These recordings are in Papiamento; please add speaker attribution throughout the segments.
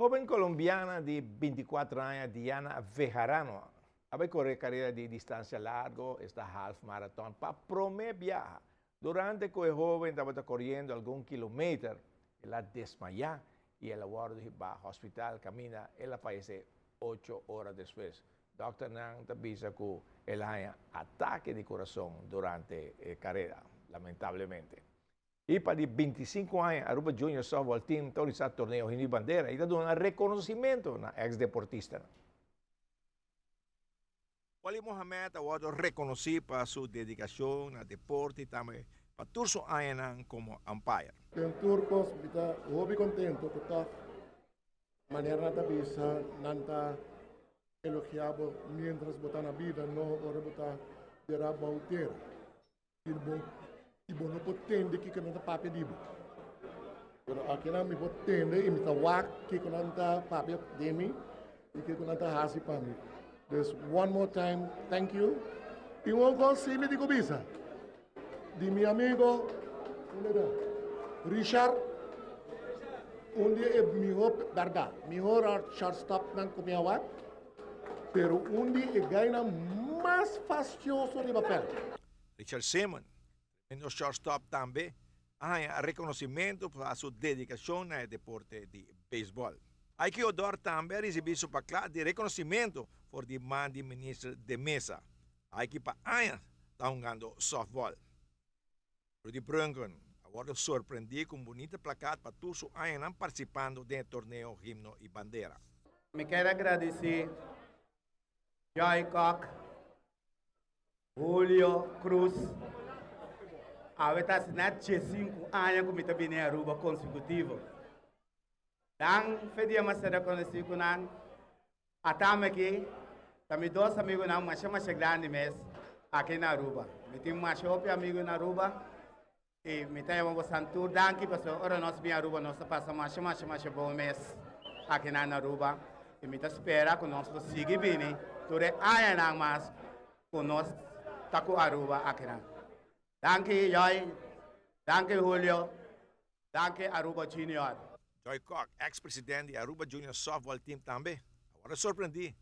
Speaker 1: Hoben colombiana di 24 aña, Diana Vejarano, a bay core careda di distancia largo, esta half marathon, pa prome biaha. Durante cu e hoben tabata coriendo algun kilometer, el a desmaya y el a wordo hiba hospital caminda el a fayece 8 ora despues. Dokternan ta bisa cu el a haya atake di curason durante e careda, lamentablemente. Y pa di 25 aña, Aruba Junior Softball Team ta organisa torneo Himno y Bandera y ta duna reconocimento na ex-deportistanan. Wally Mohamed a wordo reconoci pa su dedicacion na deporte y tambe pa tur su añanan como umpire.
Speaker 2: Den tur cos mi ta hopi contento cu toch manera nan ta bisa, nan ta elogia bo mientras bo ta na bida, no ora bo ta dera bou tera. Y bo no por tende kico nan ta papia di bo. Pero akinan mi por tende y mi ta wak kico nan ta papia di mi y kico nan ta haci pa mi. Dus one more time, thank you. Y un cos si mi di cu bisa. Di mi amigo, unda ta? Richard, un di e mihor, berdad, mihor shortstop nan cu mi a wak, pero un di e guynan mas fastioso riba veld.
Speaker 1: Richard Simon, tremendo shortstop tambe, a haña reconocimento pa su dedicacion na e deporte di baseball. Ike Odor tambe a ricibi su placa di reconocimento for di man di Minister De Meza. Ike pa aña ta hungando softball. Rudy Brunken a wordo sorprendi cu un bunita plakat pa tur su añanan participando den e torneo Himno y Bandera.
Speaker 3: Mi kier a gradici Joy Kock, Julio Cruz. Awe ta asina 15 aña cu mi ta bini Aruba consecutivo. Dan fe dia mas ser conoci cu nan. Atame aki ta mi dos amigunan masha masha grandi mes aki na Aruba. Mi tin masha hopi amigu na Aruba y mi ta yama bosan tur danki pasobra ora nos bin Aruba nos ta pasa masha masha masha bon mes aki na Aruba y mi ta spera cu nos lo sigui bini tur e añanan mas cu nos ta cu Aruba akinan. Danki Joy, danki Julio, danki Aruba Junior.
Speaker 1: Joy Kock, ex-president di Aruba Junior Softball Team tambe, a wordo sorprendi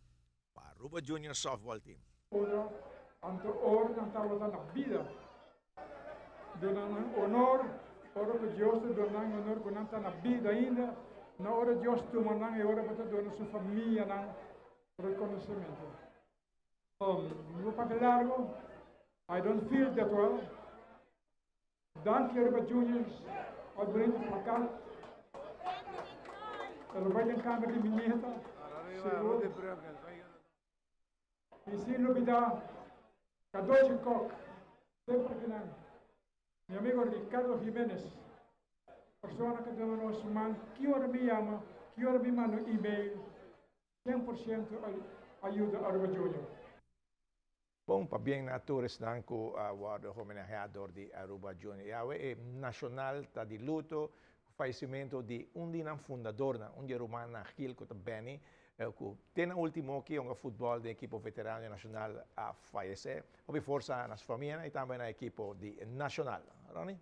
Speaker 1: pa Aruba Junior Softball Team.
Speaker 4: Otro, anto ora nan tabata na bida, duna nan honor, ora ku Dios ta duna nan honor ku nan ta na bida ainda, na ora Dios tuma nan e ora bo ta duna su famianan rekonosementu. Mi bo papia largo, I don't feel that well. Danki Aruba Juniors, wat bonito plakat. E lo bai den kamer di mi nieta, sigur. I sin lubida Cadochi Kok, semper akinan. Mi amigo Ricardo Jimenez, persona ku duna nos man ki ora mi yama, ki ora mi manda un email, 100% a yuda Aruba Junior.
Speaker 1: Bon, pabien na tur esnan cu a wordo homenahea door di Aruba Junior. Y awe e Nacional ta di luto cu fallecimento di un di nan fundadornan, un di e rumannan Gil cu ta Benny, cu te na ultimo ki hunga futbol den ekipo veterano di Nacional a fayece. Hopi forsa na su famianan y tambe na ekipo di Nacional. Ronnie?